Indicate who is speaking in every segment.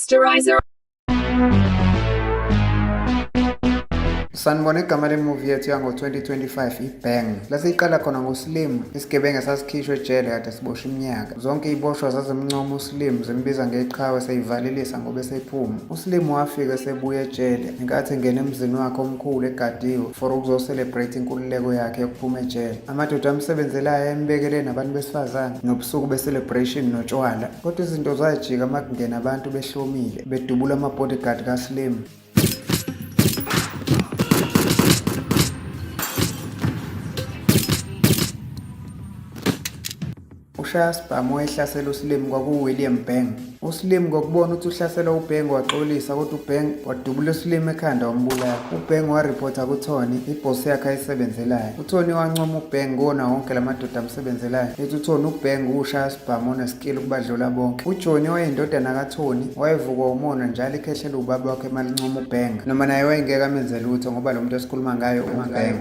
Speaker 1: Posterizer.
Speaker 2: Sanibona, igama lemuvi yethu yango-2025 i-Bang. Lasiyiqala khona ngoSlim, isigebengu esasikhishwe ejele kade siboshwe iminyaka. Zonke iy'boshwa zazimncoma uSlim, zimbiza ngeqhawe seyivalelisa ngoba esephuma. USlim wafika esebuya ejele ngenkathi engena emzini wakhe omkhulu egadiwe for ukuzo-celebrate inkululeko yakhe yokuphuma ejele. Amadoda amsebenzelayo ayembekele nabantu besifazane nobusuku be-celebration notshwala. Kodwa izinto zajika uma kungena abantu behlomile bedubula ama-bodyguard kaSlim. Ushaya sibhamu owayehlasela uSlim kwakuwuWilliam Bang. USlim ngokubona ukuthi uhlaselwa uBang waxolisa kodwa uBang wadubula uSlim ekhanda wambulala. UBang waripotha kuTony, ibhosi yakhe ayisebenzelayo. UTony wancoma uBang kuwona wonke la madoda amsebenzelayo. Ethi uTony uBang uwushaya sibhamu oneskill ukubadlula bonke. UJohnny owayeyindodana kaTony wayevukwa umona njalo ikhehlela ubaba wakhe emalincoma uBang. Noma naye wayengeke amenze lutho ngoba lo muntu esikhuluma ngayo uBang.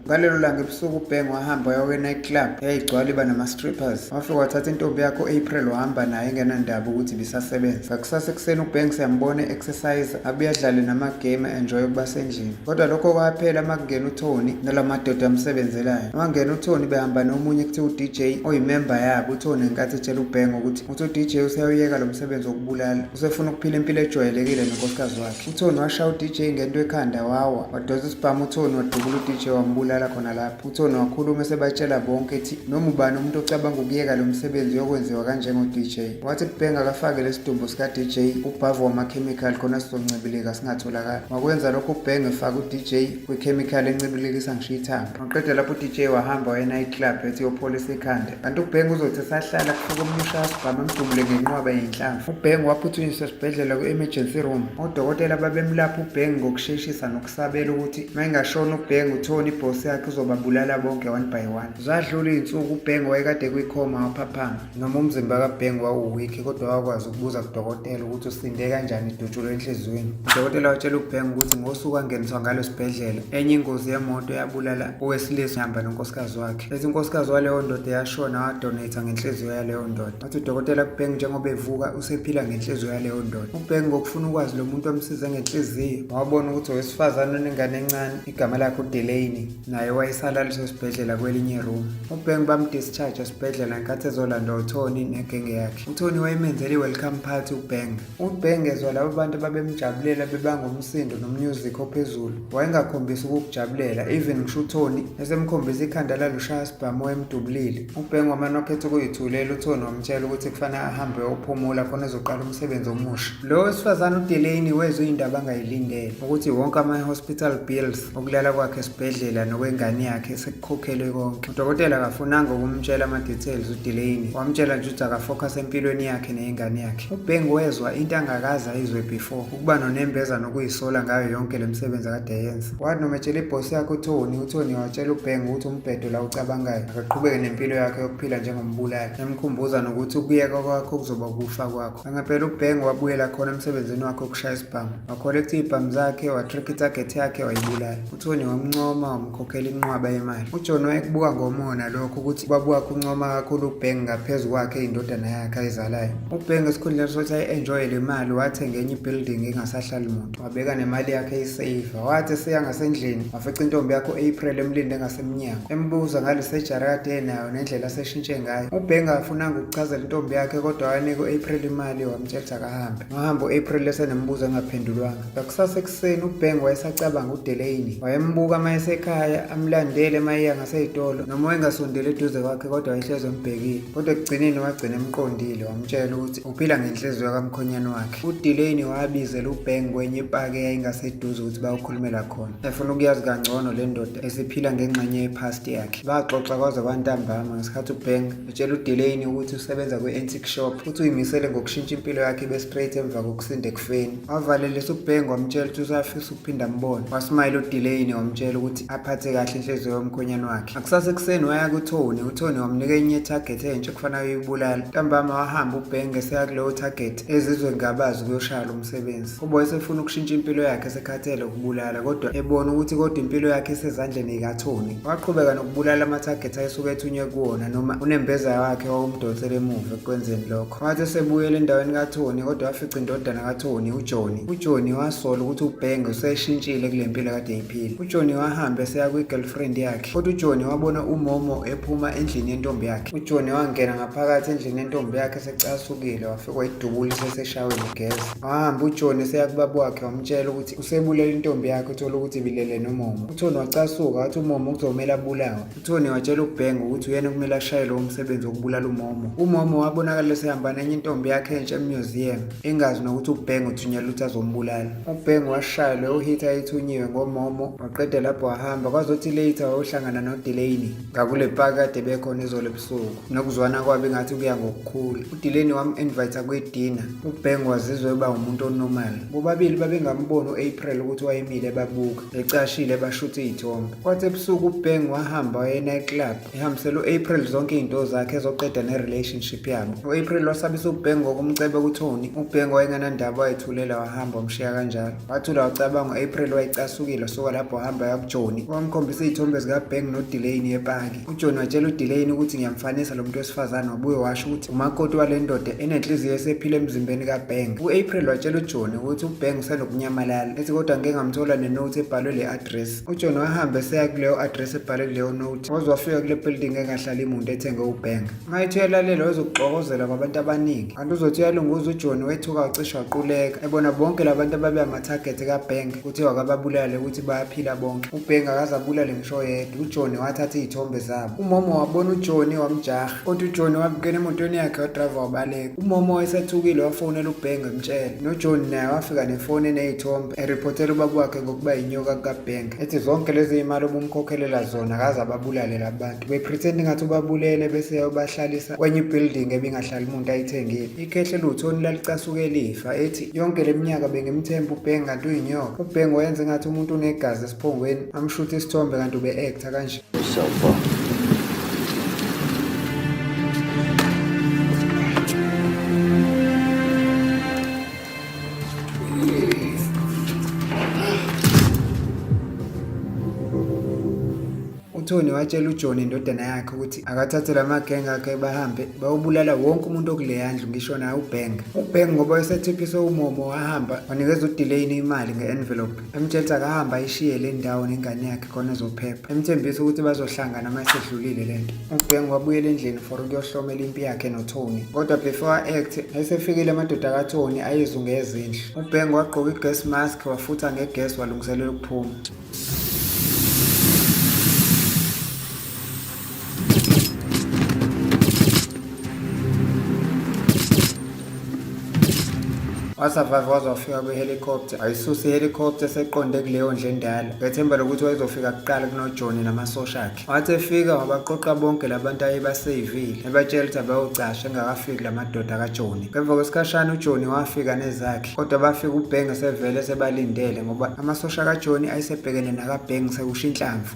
Speaker 2: Ngalelo langa ebusuku uBang wahamba waya kwi-night club eyayigcwala iba nama-strippers. Wafika wathatha intombi yakhe u-April wahamba naye engenandaba ukuthi ibisasebenza. Ngakusasa ekuseni uBang siyambona e-exercise abuye adlale nama-game enjoy ukuba sendlini. Kodwa lokho kwaphela uma kungena uTony nala madoda amsebenzelayo. Uma kungena uTony behamba nomunye kuthiwa u-DJ oyimemba yabo. UTony ngenkathi etshela uBang ukuthi uthi u-DJ useyawuyeka lo msebenzi wokubulala, usefuna ukuphila impilo ejwayelekile nonkosikazi wakhe. UTony washaya uDJ ngento ekhanda wawa, wadonsa isibhamu uTony wadubula uDJ wambulala khona lapho. UTony wakhuluma esebatshela bonke ethi noma ubani umuntu ocabanga ukuyeka lo msebenzi uyokwenziwa kanjengo-DJ. Wathi kuBheng akafake lesidumbu sika-DJ ubhavu wamakhemikhali khona sizoncibilika singatholakali. Wakwenza lokho uBheng efaka uDJ kwikhemikhali encibilikisa ngisho ithambo. Waqeda lapho uDJ wahamba waya e-night club ethi uyopholisa ikhanda. Kanti uBheng uzothi esahlala kufika omunye ushaya sibhamu emdubule ngenqwaba yenhlamvu. UBheng waphuthunyiswa esibhedlela kwi-emergency room. Odokotela babemlapha uBheng ngokusheshisa nokusabela ukuthi uma engashona uBheng uTony ibhosi yakhe uzobabulala bonke one by one. Zadlula iy'nsuku uBheng wayekade kwikhoma waphaphama. Noma umzimba kaBheng wawuwikhi kodwa wakwazi ukubuza kudokotela ukuthi usinde kanjani edutshulwe enhliziyweni. Udokotela watshela uBheng ukuthi ngosuku angeniswa ngalo esibhedlela enye ingozi yemoto yabulala owesilisa ehamba nonkosikazi wakhe. Ethi unkosikazi waleyo ndoda yashona wadonate ngenhliziyo yaleyo ndoda. Wathi udokotela kuBheng njengoba evuka usephila ngenhliziyo yaleyo ndoda. UBheng ngokufuna ukwazi lo muntu omsize ngenhliziyo wabona ukuthi owesifazane onengane encane igama lakhe uDelaney naye wayesalaliswe esibhedlela kwelinye iroom. UBheng bamdischarge esibhedlela ngenkathi ezolandwa uTony negenge yakhe. UTony wayemenzele i-welcome party uBheng. UBheng ezwa labo bantu ababemjabulela bebanga umsindo nomusic ophezulu. Wayengakhombisi ukukujabulela even ngisho uTony esemkhombisa ikhanda lalushaya sibhamu wayemdubulile. UBheng wamane wakhetha ukuyithulela uTony wamtshela ukuthi kufanele ahambe ayophumula khona ezoqala umsebenzi omusha. Lo wesifazane uDelaney wezwa indaba angayilindele ukuthi wonke ama-hospital bills okulala kwakhe esibhedlela nokwengane yakhe sekukhokhelwe konke. Udokotela akafunanga ukumtshela ama-details uDelaney, wamtshela nje ukuthi akafocus empilweni yakhe neyengane yakhe. UBheng wezwa into angakaze ayizwe before, ukuba nonembeza nokuyisola ngayo yonke le misebenzi akade eyenza. Wathi noma etshela ibhosi yakhe uTony, uTony watshela uBheng ukuthi umbhedo la ucabangayo, akaqhubeke nempilo yakhe yokuphila njengombulali, emkhumbuza nokuthi ukuyeka kwakho kuzoba ukufa kwakho. Angempela uBheng wabuyela khona emsebenzini wakhe wokushaya isibhamu. Wakholektha iy'bhamu zakhe, watricka itarget yakhe wayibulala. UTony wamncoma wamkhokhela inqwaba yemali. UJohn wayekubuka ngomona lokho ukuthi ubaba wakhe uncoma kakhulu uBheng ngaphezu kwakhe indodana yakhe ayizalayo. UBheng esikhundleni sokuthi ayi-enjoye le mali wathenga enye ibuilding engasahlali muntu. Wabeka nemali yakhe eyiseyiva. Wathi eseya ngasendlini wafica intombi yakhe u-April emlinde ngasemnyango. Embuza ngale sejari akade enayo nendlela aseshintshe ngayo. UBheng akafunanga ukuchazela intombi yakhe kodwa wanika u-April imali wamtshela ukuthi akahambe. Wahamba u-April esenemibuzo engaphendulwanga. Ngakusasa ekuseni uBheng wayesacabanga uDelaney. Wayembuka uma esekhaya, amlandele uma eya ngasey'tolo. Noma wayengasondeli eduze kwakhe kodwa wayehlezi embhekile. Kodwa ekugcineni wagcina emqondile wamtshela ukuthi uphila ngenhliziyo kamkhonyane wakhe. UDelaney wabizela uBheng kwenye ipaki eyayingaseduze ukuthi bayokhulumela khona. Efuna ukuyazi kangcono le ndoda esiphila ngengxenye yepast yakhe. Baxoxa kwaze kwantambama ngesikhathi uBheng etshela uDelaney ukuthi usebenza kwi-antique shop futhi uyimisele ngokushintsha impilo yakhe ibe straight emva kokusinda ekufeni. Wavalelisa uBheng wamtshela ukuthi usafisa ukuphinda ambone. Wasmayela uDelaney wamtshela ukuthi aphathe kahle inhliziyo yomkhonyane wakhe. Ngakusasa ekuseni waya kuTony, uTony wamnika enye target entsha ekufanele ayibulala. Ntambama wahamba uBheng uBhenge eseya kuleyo target ezizwe ngabazi ukuyoshaya lo msebenzi. Kuba wayesefuna ukushintsha impilo yakhe esekhathele ukubulala kodwa ebona ukuthi kodwa impilo yakhe isezandleni zikaTony. Waqhubeka nokubulala ama-target ayesuke ethunywe kuwona noma unembeza wakhe wawumdonsela emuva ekwenzeni lokho. Wathi esebuyela endaweni kaTony kodwa wafica indodana kaTony uJohnny. UJohnny wasola ukuthi uBhenge useshintshile kule mpilo akade eyiphila. UJohnny wahamba eseya kwi-girlfriend yakhe kodwa uJohnny wabona uMomo ephuma endlini yentombi yakhe. UJohnny wangena ngaphakathi endlini yentombi yakhe esecasukile wafika wayidubula iseseshaweni igeza. Wahamba uJohnny eseya kubaba wakhe wamtshela ukuthi usebulele intombi yakhe uthola ukuthi ibilele noMomo. UTony wacasuka wathi uMomo kuzomele abulawe. UTony watshela uBhenge ukuthi uyena okumele ashaye lowo msebenzi wokubulala uMomo. UMomo wabonakala esehamba nenye intombi yakhe entsha emuseum engazi nokuthi uBhenge uthunyelwe ukuthi azombulala. UBhenge washaya leyo hit ayethunyiwe ngoMomo waqeda lapho wahamba kwazothi later wayohlangana noDelaney ngakule paki kade bekhona izolo ebusuku. Nokuzwana kwabo engathi kuya ngokukhula. UDelaney wam-invite kwidina. UBhenge wazizwa eba umuntu onormal. Bobabili babengamboni u-April ukuthi wayemile ebabuka, ecashile ebashutha iy'thombe. Kwathi ebusuku uBhenge wahamba waya e-night club, ehambisela u-April zonke iy'nto zakhe ezoqeda ne-relationship yabo. U-April wasabisa uBhenge ngokumceba kuTony. UBhenge wayengenandaba wayethulela wahamba wamshiya kanjalo. Wathula wacabanga u-April wayecasukile wasuka lapho wahamba waya kuJohnny. Wamkhombisa iy'thombe zikaBhenge noDelaney epaki. UJohnny watshela uDelaney ukuthi ngiyamfanisa lo muntu wesifazane wabuye washo ukuthi umakoti wale ndoda enenhliziyo esephila emzimbeni kaBhenge. U-April watshela uJohnny ukuthi uBhenge usenokunyamalala ethi kodwa ngeke ngamthola nenote ebhalwe le address. UJohnny wahamba eseya kuleyo address ebhalwe kuleyo note waze wafika kule building engahlali muntu ethenge uBhenge. Uma ethi uyalalela wayezokuxokozela kwabantu abaningi kanti uzothi uyalunguza uJohnny wethuka wacishe waquleka ebona bonke labantu ababe ama-target kaBhenge kuthiwa akababulale ukuthi bayaphila bonke. UBhenge akaze abulale ngisho oyedwa. UJohnny wathatha iy'thombe zabo. UMomo wabona uJohnny wamjaha kodwa uJohnny wabukela emotweni yakhe wadrayiva wabaleka. UMomo wayesethukile wafonela uBhenge emtshela. NoJohnny naye wafika nefoni eney'thombe eriphothela ubaba wakhe ngokuba yinyoka kukaBhenge ethi zonke lezi y'mali obumkhokhelela zona akaze ababulale labantu. Bepretend ngathi ubabulele bese eyobahlalisa kwenye ibuilding ebingahlali muntu ayithengile. Ikhehle eliwuTony lalicasuke lifa ethi yonke le minyaka bengimthemba uBhenge kanti uyinyoka. UBhenge wayenza engathi umuntu unegazi esiphongweni amshuthe isithombe kanti ube-actor kanje.
Speaker 1: Yourself up.
Speaker 2: UTony watshela uJohn indodana yakhe ukuthi akathathe lamagenge akhe bahambe bayobulala wonke umuntu okuleya ndlu ngisho naye uBhenge. UBhenge ngoba wayesethiphise uMomo wahamba wanikeza uDelaney imali nge-envelope emtshela ukuthi akahambe ayishiye le ndawo nengane yakhe khona ezophepha. Emthembisa ukuthi bazohlangana uma isedlulile le nto. UBhenge wabuyela endlini for ukuyohlomela impi yakhe noTony. Kodwa before a-act ayesefikile amadoda kaTony ayezungeza indlu. UBhenge wagqoka i-gas mask wafutha nge-gas walungiselela ukuphuma. Wasurvive waze wafika kwi-helicopter wayisusa i-helicopter eseqonde kuleyo ndlu endala ngethemba lokuthi wayezofika kuqala kunoJohnny namasosha akhe. Wathi efika wabaqoqa bonke labantu ayebaseyivile ebatshela ukuthi abayocasha engakafiki lamadoda kaJohnny. Ngemva kwesikhashana uJohnny wafika nezakhe kodwa bafika uBhenge sevele sebalindele ngoba amasosha kaJohnny ayesebhekene nakaBhenge sekusha inhlamvu.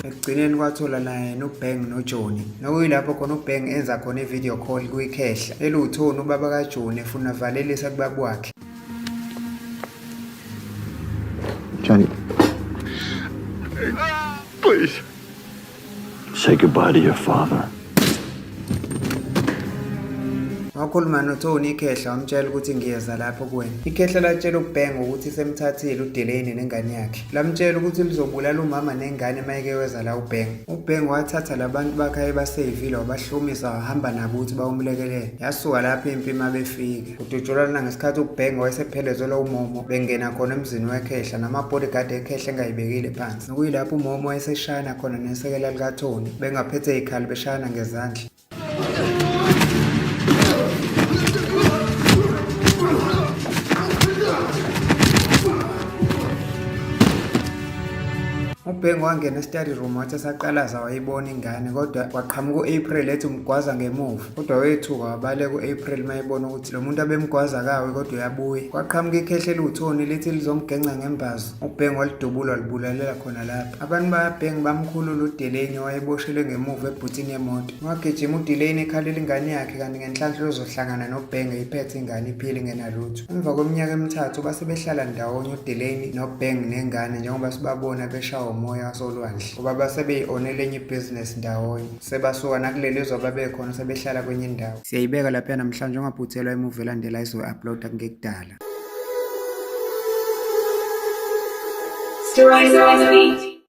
Speaker 2: Ekugcineni kwathola naye noBheng noJohnny nokuyilapho khona uBheng enza khona i-video call kwikhehla eliwuTony ubaba kaJohnny efuna avalelisa kubaba wakhe.
Speaker 1: Johnny. Please. Say goodbye to your father.
Speaker 2: Wakhuluma noTony ikhehla wamtshela ukuthi ngiyeza lapho kuwena. Ikhehla latshela uBhenge ukuthi semthathile uDelaney nengane yakhe. Lamtshela ukuthi lizobulala umama nengane uma eke weza la uBhenge. UBhenge wathatha labantu bakhe ayebaseyivile wabahlomisa wahamba nabo ukuthi bayomlekelela. Yasuka lapho impi uma befika. Kudutshulwana ngesikhathi uBhenge wayesephelezelwa uMomo bengena khona emzini wekhehla nama-bodyguard ekhehla engayibekile phansi. Nokuyilapho uMomo wayeseshayana khona nesekela likaTony bengaphethe ikhali beshayana ngezandla. UBhengu wangena e-study room wathi esaqalaza wayibona ingane kodwa kwaqhamuka u-April ethi umgwaza ngemuva. Kodwa wethuka wabaleka u-April uma ebona ukuthi lo muntu abemgwaza kawe kodwa uyabuya. Kwaqhamuka ikhehla eliwuThoni lithi lizomgenca ngembazo. UBhengu walidubula walibulalela khona lapho. Abantu bakaBhengu bamkhulula uDelaney owayeboshelwe ngemuva ebhuthini yemoto. Wagijima uDelaney ekhalela ingane yakhe kanti ngenhlanhla uzohlangana noBhengu eyiphethe ingane iphile ingenalutho. Emva kweminyaka emithathu base behlala ndawonye uDelaney noBhengu nengane njengoba sibabona beshawa umoya wasolwandle ngoba base beyi-onele enye ibhizinesi ndawonye. Sebasuka nakuleli zwe ababekhona sebehlala kwenye indawo. Siyayibeka lapha namhlanje ungaphuthelwa imuvi elandelayo izoyi-uploada kungekudala.
Speaker 3: Stories on the beat.